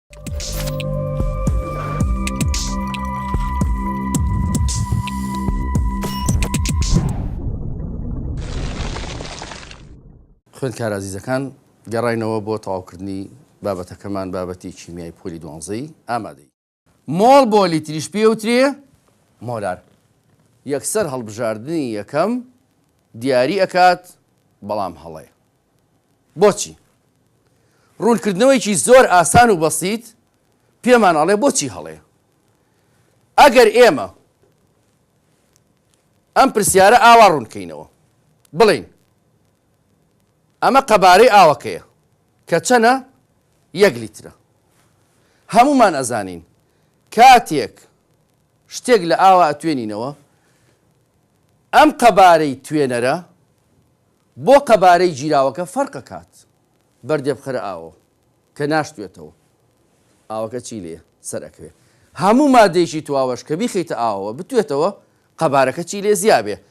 خوێندکارە ئازیزەکان گەڕاینەوە بۆ تەواوکردنی بابەتەکەمان بابەتی کیمیای پۆلی دوانزەی ئامادەی. مۆڵ بۆ لیتریش پێوترێ مۆلار. یەکسەر هەڵبژاردنی یەکەم دیاری ئەکات بەڵام هەڵەیە. بۆچی؟ ڕوونکردنەوەیکی زۆر ئاسان و بەسیت پێمان ئەڵێ بۆچی هەڵەیە. ئەگەر ئێمە ئەم پرسیارە ئاوا ڕوونکەینەوە بڵێین ئەمە قەبارەی ئاوەکەیە کە چەنە یەک لیترە. هەموومان ئەزانین کاتێک شتێک لە ئاوا ئەتوێنینەوە ئەم قەبارەی توێنەرە بۆ قەبارەی گیراوەکە فەرق ئەکات. بەردێ بخەرە ئاوەوە کە ناشتوێتەوە ئاوەکە چی لێ سەر ئەکەوێ. هەموو مادەیەکی تواوەش کە بیخەیتە ئاوەوە بتوێتەوە قەبارەکە چی لێ زیابێ.